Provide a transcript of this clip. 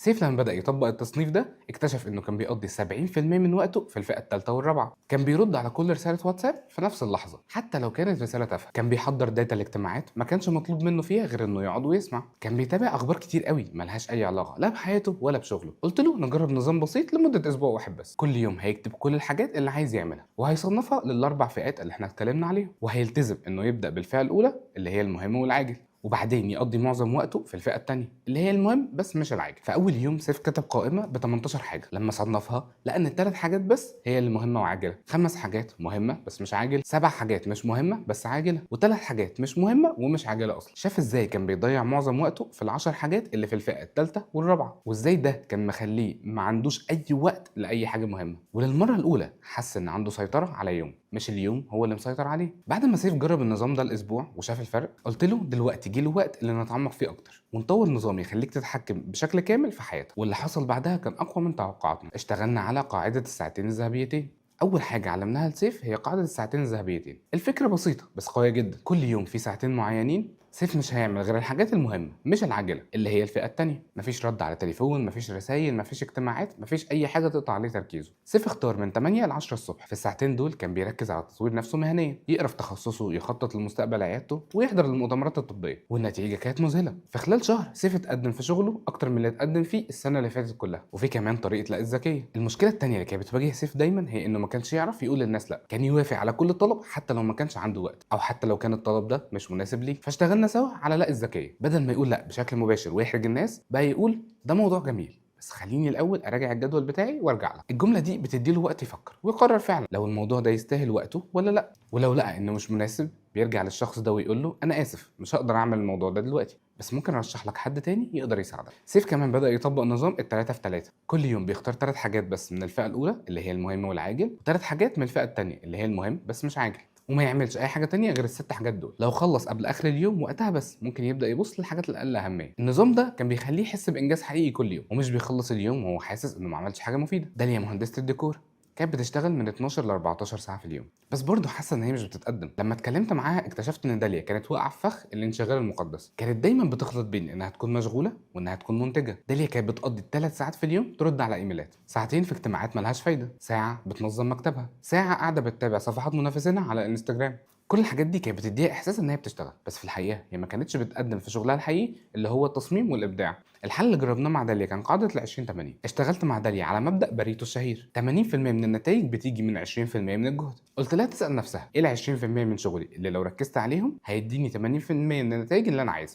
سيف لما بدأ يطبق التصنيف ده اكتشف انه كان بيقضي 70% من وقته في الفئة الثالثة والرابعة. كان بيرد على كل رسالة واتساب في نفس اللحظة حتى لو كانت رسالة تافهة. كان بيحضر data الاجتماعات ما كانش مطلوب منه فيها غير انه يقعد ويسمع. كان بيتابع اخبار كتير قوي ملهاش اي علاقة لا بحياته ولا بشغله. قلت له نجرب نظام بسيط لمدة اسبوع واحد بس، كل يوم هيكتب كل الحاجات اللي عايز يعملها وهيصنفها للاربع فئات اللي احنا اتكلمنا عليهم، وهيلتزم انه يبدأ بالفئة الاولى اللي هي المهم والعاجل، وبعدين يقضي معظم وقته في الفئة الثانية اللي هي المهم بس مش العاجل. في اول يوم سيف كتب قائمة ب 18 حاجه، لما صنفها لقى ان الثلاث حاجات بس هي اللي مهمة وعاجله، 5 حاجات مهمة بس مش عاجل، 7 حاجات مش مهمة بس عاجله، وثلاث حاجات مش مهمة ومش عاجله اصلا. شاف ازاي كان بيضيع معظم وقته في العشر حاجات اللي في الفئة الثالثة والرابعة، وازاي ده كان مخليه ما عندوش اي وقت لاي حاجة مهمة. وللمره الاولى حس ان عنده سيطرة على يوم، مش اليوم هو اللي مسيطر عليه. بعد ما سيف جرب النظام ده الاسبوع وشاف الفرق، قلت له دلوقتي جه الوقت اللي نتعمق فيه اكتر ونطور نظام يخليك تتحكم بشكل كامل في حياتك. واللي حصل بعدها كان اقوى من توقعاتنا. اشتغلنا على قاعدة الساعتين الذهبيتين. اول حاجة علمناها لسيف هي قاعدة الساعتين الذهبيتين. الفكرة بسيطة بس قوية جدا. كل يوم في ساعتين معينين سيف مش هيعمل غير الحاجات المهمة مش العاجلة اللي هي الفئة الثانية. مفيش رد على تليفون، مفيش رسائل، مفيش اجتماعات، مفيش اي حاجة تقطع عليه تركيزه. سيف اختار من 8 ل 10 الصبح. في الساعتين دول كان بيركز على تطوير نفسه مهنيا، يقرا في تخصصه، يخطط لمستقبل عيادته، ويحضر المؤتمرات الطبية. والنتيجة كانت مذهلة. في خلال شهر سيف اتقدم في شغله اكتر من اللي اتقدم فيه السنة اللي فاتت كلها. وفي كمان طريقه لا الذكية. المشكلة الثانية اللي كانت بتواجه سيف دايما هي انه ما كانش يعرف يقول للناس لا. كان يوافق على كل طلب حتى لو ما كانش عنده وقت، او حتى لو كان الطلب ده مش مناسب ليه. فاشتغلنا سوا على لا الذكية. بدل ما يقول لا بشكل مباشر ويحرج الناس، بقى يقول ده موضوع جميل بس خليني الاول اراجع الجدول بتاعي وارجع لك. الجملة دي بتدي له وقت يفكر ويقرر فعلا لو الموضوع ده يستاهل وقته ولا لا. ولو لقى انه مش مناسب بيرجع للشخص ده ويقول له انا اسف مش هقدر اعمل الموضوع ده دلوقتي، بس ممكن ارشح لك حد تاني يقدر يساعدك. سيف كمان بدا يطبق نظام التلاتة في تلاتة. كل يوم بيختار 3 حاجات بس من الفئة الاولى اللي هي المهم والعاجل، وثلاث حاجات من الفئة التانية اللي هي المهم بس مش عاجل، وما يعملش اي حاجة تانية غير الست حاجات دول. لو خلص قبل اخر اليوم وقتها بس ممكن يبدا يبص للحاجات الاقل اهمية. النظام ده كان بيخليه يحس بانجاز حقيقي كل يوم، ومش بيخلص اليوم وهو حاسس انه ما عملش حاجة مفيدة. داليا مهندسه الديكور كانت بتشتغل من 12 ل 14 ساعة في اليوم، بس برضه حاسه ان هي مش بتتقدم. لما اتكلمت معاها اكتشفت ان داليا كانت واقعه في فخ الانشغال المقدس. كانت دايما بتخلط بين انها تكون مشغولة وانها تكون منتجه. داليا كانت بتقضي 3 ساعات في اليوم ترد على ايميلات، ساعتين في اجتماعات ملهاش فايده، ساعة بتنظم مكتبها، ساعة قاعدة بتتابع صفحات منافسينها على الانستجرام. كل الحاجات دي كانت بتديها احساس ان هي بتشتغل، بس في الحقيقة هي ما كانتش بتقدم في شغلها الحقيقي اللي هو التصميم والابداع. الحل اللي جربناه مع داليا كان قاعدة ال 20 80. اشتغلت مع داليا على مبدا باريتو الشهير، 80% من النتائج بتيجي من 20% من الجهد. قلت لها تسال نفسها ايه ال 20% من شغلي اللي لو ركزت عليهم هيديني 80% من النتائج اللي انا عايزها.